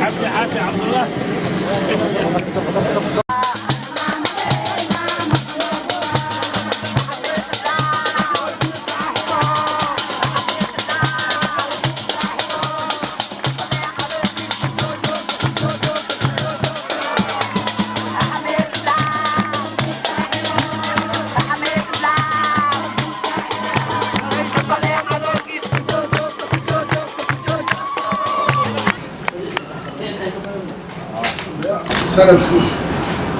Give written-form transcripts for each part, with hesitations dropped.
Cabdi Xaafi Cabdullah. Sanadku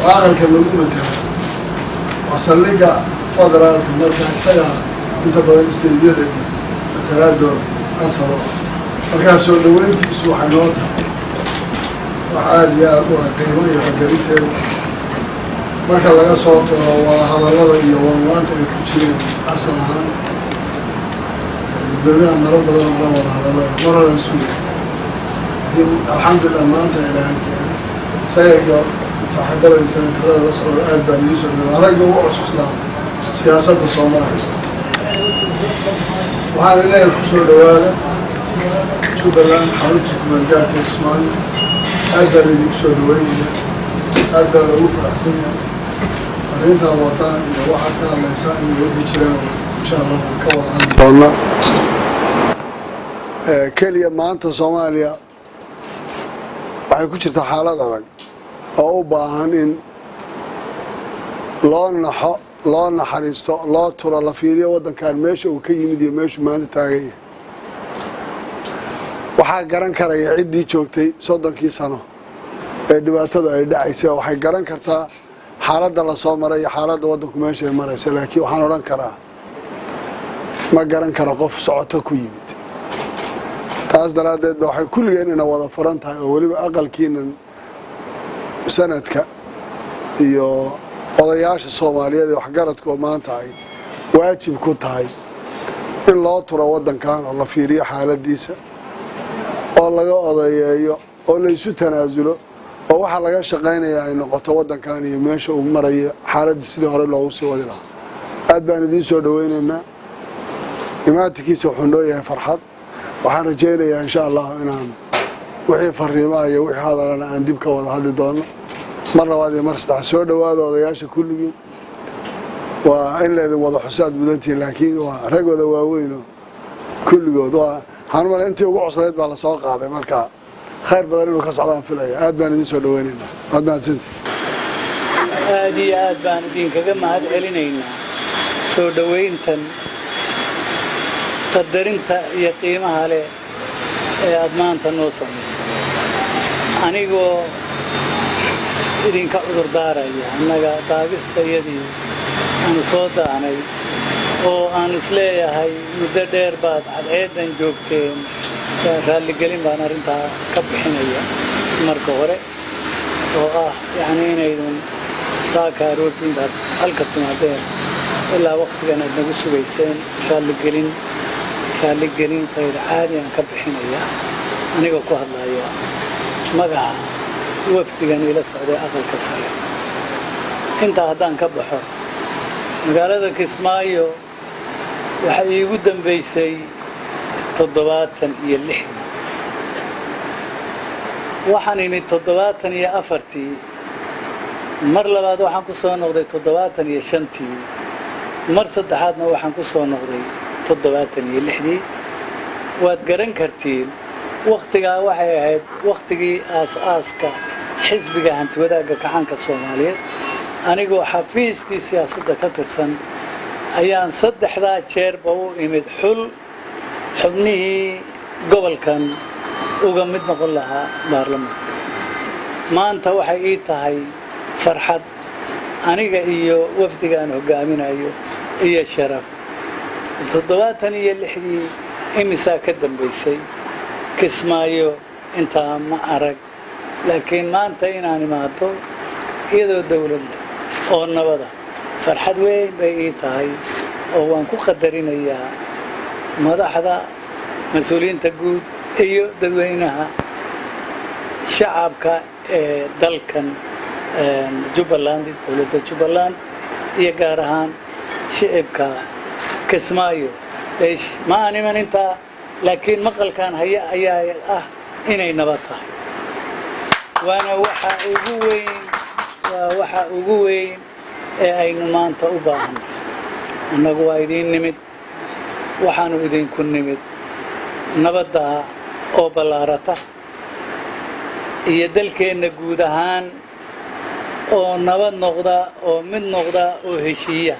waa aqalka lagu matalo, waa saldhigga federaalka. Marka isagaa inta badan istediyada iyo matalaadooda asalo. Markaa soo dhaweyntiisu waxay noo tahay wax aada iyo aada u qiimo iyo qadarinteeda. Marka laga soo tago wada hadallada iyo waanwaanta ay ku jireen, asal ahaan guddoomiyaha maro badan oo la wada hadallada mar horan sugay, laakiin alxamdulilah maanta Ilaahay keenay. Isaga iyo saaxiibada senatarada la socda aad baan idiin soo dhawaa. Ragga ugu cususlaa siyaasadda Soomaaliya, waxaan leeyahay ku soo dhawaada Jubbaland, xarunta kumeelgaarka Kismaayo. Aad baa laydinku soo dhaweynaya, aad baa loogu faraxsan yahay. Arrintaad wadaan iyo waxaad ka hadlaysaan iyo wixii jiraan, insha Allah ka wada hadli doona. Keliya maanta Soomaaliya waxay ku jirtaa xaalad adag oo u baahan in loo naxo, loo naxariisto, loo turo, la fiiriyo waddankan meesha uu ka yimid iyo meeshuu maanta taagan yahay. Waxaa garan karaya ciddii joogtay 30kii sano ee dhibaatada ay dhacaysay. Waxay garan kartaa xaaladda lasoo maray iyo xaaladda waddanku meesha ay marayso. Laakiin waxaan odhan karaa, ma garan kara qof socoto ku yimid. Taas daraaddeed ba waxay kulligeen ina wada furan tahay, oo weliba aqalkiinan sanadka iyo odayaasha Soomaaliyeed ee waxgaradku maanta ay waajib ku tahay in loo turo waddankan oo la fiiriyo xaaladiisa, oo laga odayeeyo, oo laysu tanaasulo, oo waxaa laga shaqaynaya ay noqoto waddankan iyo meesha uu marayo xaaladii sidii hore loogu sii wadi lahaa. Aad baan idiin soo dhaweynaynaa. Imaatinkiisa wuxuu noo yahay farxad. Waxaan rajaynayaa, insha Allah, inaan wixii fariimaha iyo wixii hadalana aan dib ka wada hadli doono mar labaad iyo mar saddex. Soo dhowaada odayaasha kulligiin. Waa in laydin wada xusaad mudantihiin, laakiin waa ragooda waaweyno kulligood. Waa waxaan umala intii ugu cuslayd baa lasoo qaaday. Marka khayr badan inuu ka socdaan filaya. Aad baan idiin soo dhaweynaynaa, waad mahadsantii. Aad iyo aad baan idinkaga mahad celinaynaa soo dhowayntan qadarinta iyo qiimaha leh ee aad maanta noo samaysay. Anigoo idinka cudur daaraya annaga daagistayadii aanu soo daahnay, oo aan isleeyahay muddo dheer baad cadceeddan joogteen, raalligelin baan arrintaa ka bixinaya marka hore, oo ah yacni inaydun saaka aroortii intaad halka timaadeen ilaa wakhtigan aad nagu sugayseen. Raalligelin qayr caadi aan ka bixinaya, anigoo ku hadlaya magaca wafdigan ila socday Aqalka Sare. Intaa haddaan ka baxo, magaalada Kismaayo waxaa iigu dambaysay 76dii. Waxaan imid 74-tii. Mar labaad waxaan ku soo noqday 75-tii. Mar saddexaadna waxaan ku soo noqday 76-dii. Waad garan kartiin, wakhtigaa waxay ahayd wakhtigii aas-aaska Xisbiga Hantiwadaagga Kacaanka Soomaaliyeed. Anigoo xafiiskii siyaasadda ka tirsan ayaan saddexdaa jeerba u imid xul xubnihii gobolkan uga mid noqon lahaa baarlamaanka. Maanta waxay ii tahay farxad aniga iyo wafdiga aan hogaaminayo iyo sharaf. 76-dii imisaa ka dambaysay? Kismaayo intaa ma arag, laakiin maanta inaan imaado iyadoo dowlad leh oo nabada farxad weyn bay ii tahay, oo waan ku qadarinayaa madaxda, mas-uuliyiinta guud iyo dadweynaha shacabka ee dalkan Jubbaland, dowladda Jubbaland iyo gaar ahaan shicibka Kismaayo. Ma aan iman intaa, laakiin maqalkan haya ayaa ah. Inay nabad tahay waana waxa ugu weyn, waa waxa ugu weyn ee aynu maanta u baahanay. Annagu waa idiin nimid, waxaanu idinku nimid nabadda oo ballaarata iyo dalkeenna guud ahaan oo nabad noqda oo mid noqda oo heshiiya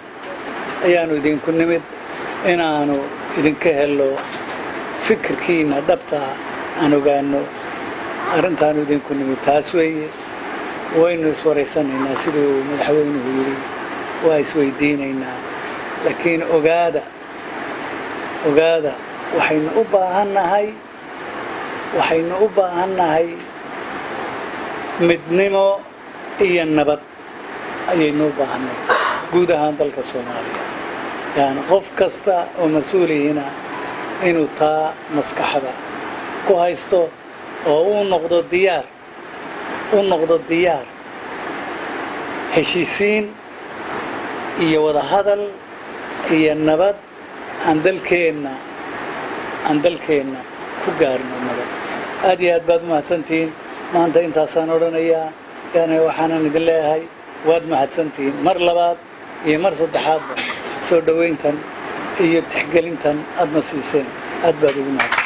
ayaanu idinku nimid, inaanu idinka hello fikirkiina dhabta, aan ogaano. Arrintaanu idinku nimid taas weeye. Waynu iswaraysanaynaa sidii uu madaxweynuhu yidhi, waa isweydiinaynaa, laakiin ogaada, ogaada, waxaynu u baahannahay, waxaynu u baahannahay midnimo iyo nabad ayaynu u baahannahay guud ahaan dalka Soomaaliya. Yani qof kasta oo mas-uulihiina inuu taa maskaxda ku haysto oo uu noqdo diyaar, u noqdo diyaar heshiisiin iyo wada hadal iyo nabad aan dalkeenna ku gaarno nabad. Aad iyo aad baad umahadsantihiin. Maanta intaasaan odhanayaa. Yani waxaanan idin leeyahay waad mahadsantihiin mar labaad iyo mar saddexaadba. Soo dhoweyntan iyo tixgelintan aadna siiseen aad baad ugu mahadsan.